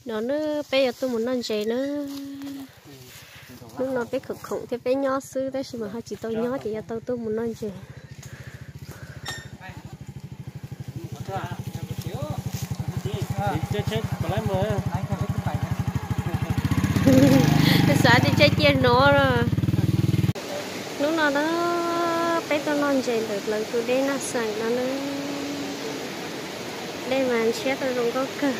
No nawb, peb yuav tuaj mus noj ntses nawb. Hnub no peb khoom khoom thiab peb nyob xwb, tab sis mas ho tsis tau nyob ces yuav tau tuaj mus noj ntses. Xav tias tshaib cia hnov. Hnub no na, peb tuaj noj ntses ntawm lawv tus dej Naj Xeem no na. Dej mas ntshiab tau zoo nkauj kawg.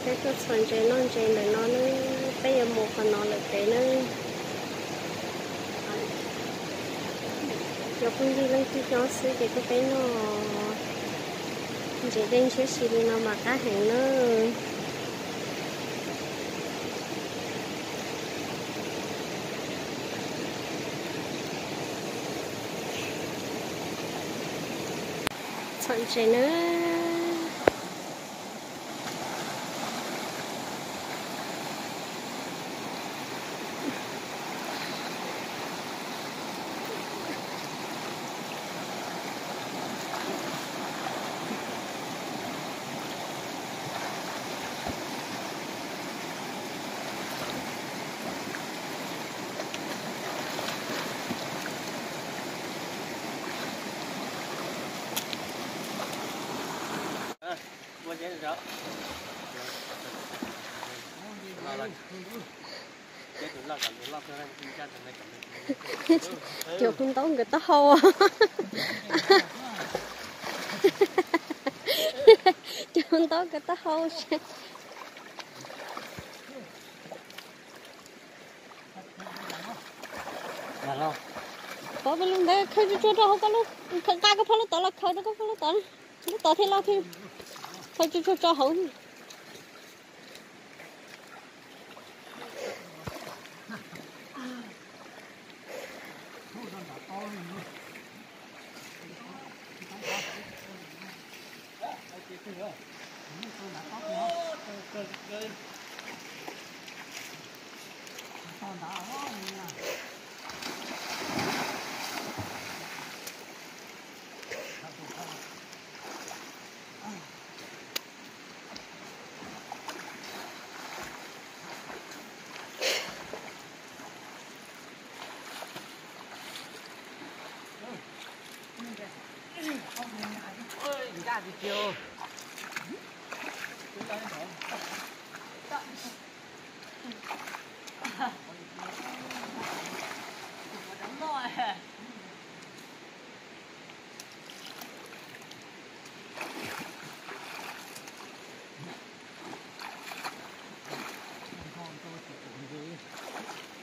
Peb tuaj txhos ntses noj ntses ntawm no na, peb yuav mus qhov no lawm pem na. Cov phooj ywg leej twg nyob xwb ces tuaj peb noj ntses dej ntshiab si li no mas qab heev na. Txhom ntses na. Cov hu ntaub nkawd taub hau. Cov hu ntaub nkawd taub hau. Pov, peb lub ntawd khaws tsuag tsuag rau hauv koj lub, nqa koj phau lub tod los khaws rau koj phau lub tod, lub tod thiaj loj thiab. Khaws tsuag tsuag tso hauv.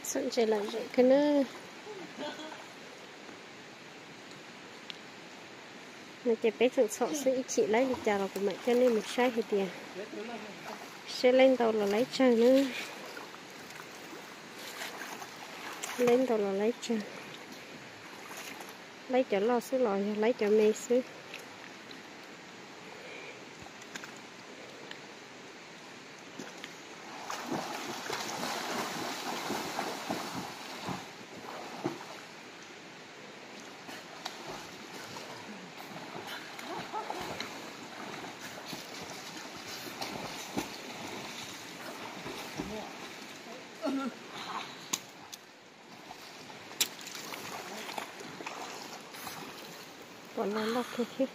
Txhom ntses lom zem kawg nawb. No ces peb txhom txhom xwb, ib chim laib li cas los kuv mam coj nej mus saib hais tias saib laib ntau los laib tsawg nawb. Laib ntau los laib tsawg. Laib cov loj xwb los yog laib cov me xwb. Pom los loj kawg thiab.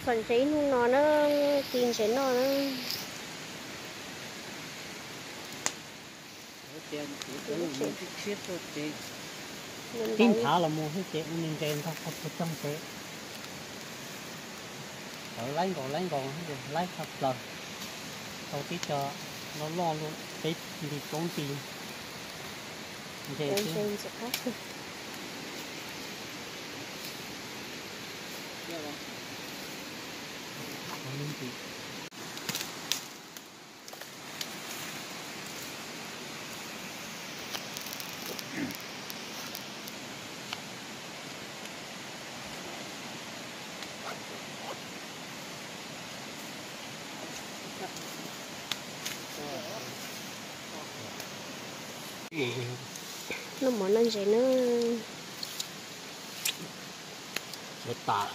Txhom ntses ib hnub no na, ti ntses noj na. Lub tsev tshiab tuaj tsev. Tib nthav los mus xwb ces ua me ntses ntog qhov puag coog ces tawv laib nkaus laib nkaus, laib tshaj plaws. Tau tib co loj loj luaj peb nti plaub nti ntses xwb. Noj mov noj ntses na. Tsis tas.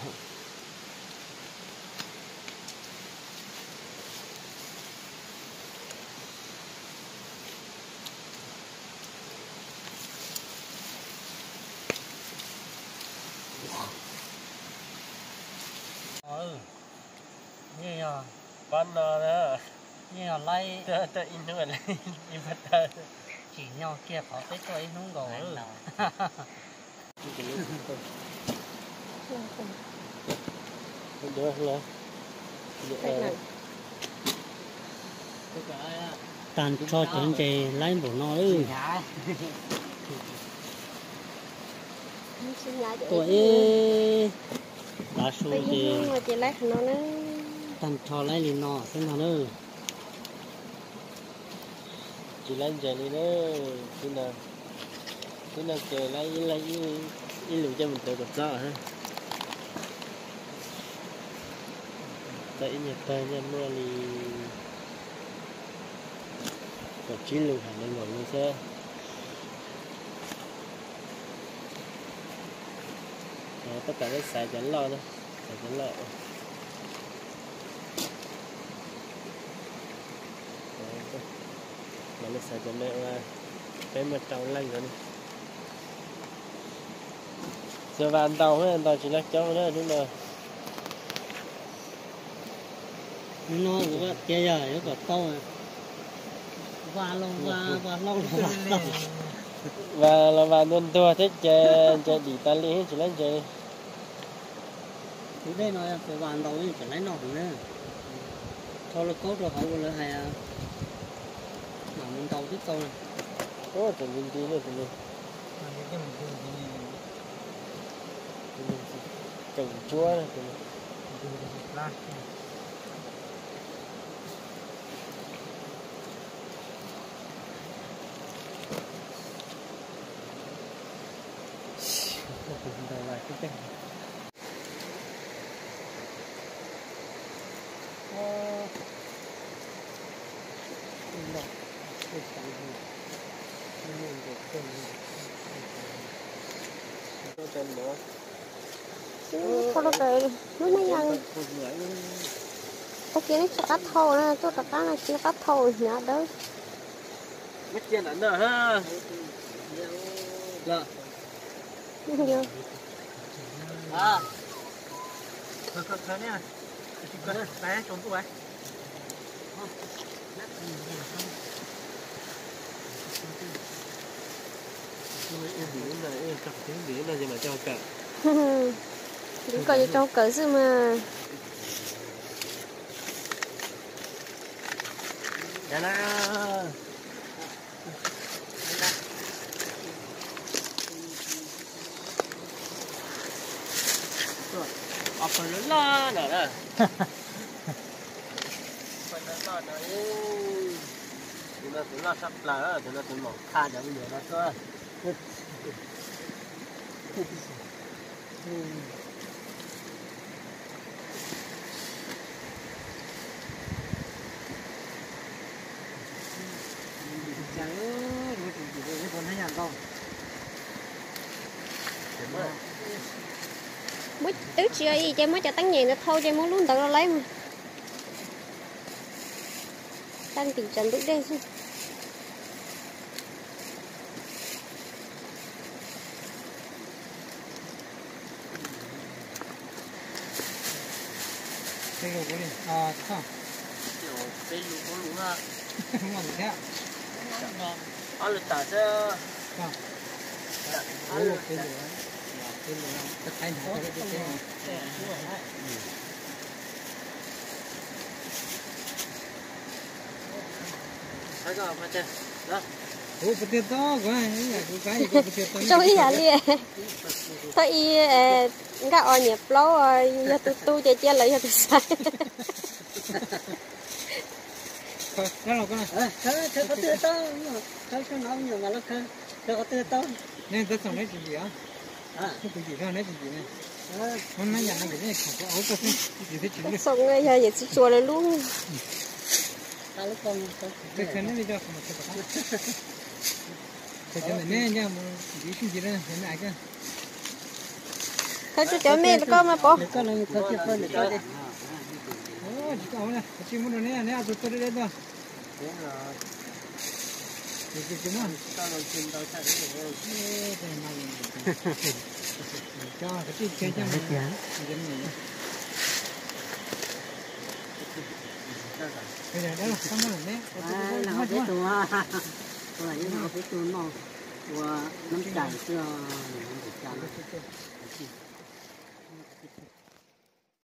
Yeej yog pab no na. Yeej yog laib ib hnub li, tsim nyog kiag qhov peb tuaj ib hnub nkaus. Tag nrho cov ntses laib npaum no lawm. Tuaj ib tav su ces tag nrho laib li no xwb ntag na. Tsis laib ntses li na. Tib no ces laib ib lus coj mus tawv kom txob. Tau ib nyuag tawg ntshe muaj li kaum tsib lus hais li nkaus li xwb. Tab tom xaiv cov loj na, xaiv cov loj. Mam li xaiv cov me ua peb muaj rau leej no. Tsuas vas ntaus, ntaus tsis loj coob na hnub no. Hnub no kuv tias yog yuav kom tau, vas los vas, vas hlau los vas hlau. Vas los vas ntuag ntuag thiab ces ntses dim tas li tsis laib ntses. Tus dej no yog tus vas ntaus tseem laib noj heev na. Rho lauj kaub rau hauv ua lawv hais, mam mus ntaus twb tau na. Tus nti nti na tus no. Tus no tseem ntsuab na tus no. Qhov rau ntawd lub neej yog tag kis neb tsis qab thau na, tuaj rov qab no tsis qab thau hnyav dawb. Ntiv kom cov tsaug kawm xwb mas. Ob pawg loj loj no na. Ob pawg loj loj no, tus no tus loj tshaj plaws, tus no tus maum qha cov me nyuam no tuaj. Muab twb tsis ua i ces muab cov teeb nyem ntawd thau ces muab lub ntawd los laib mus. Tab tim tsam ntub dej xwb. Ob lub tas xwb. Zoo ib yam li thaj ib nkaj os nyiam plaub, yog tus tu ces cia lawv yog tus xaiv. Xoom yog yam tsis tsuas lawv lub. Thawb rau cov me rau koj mas pov. Tsis muab rau neb, neb ob tug tuaj deb deb tuaj. Peb tug, peb tug noj ua nab cais xwb.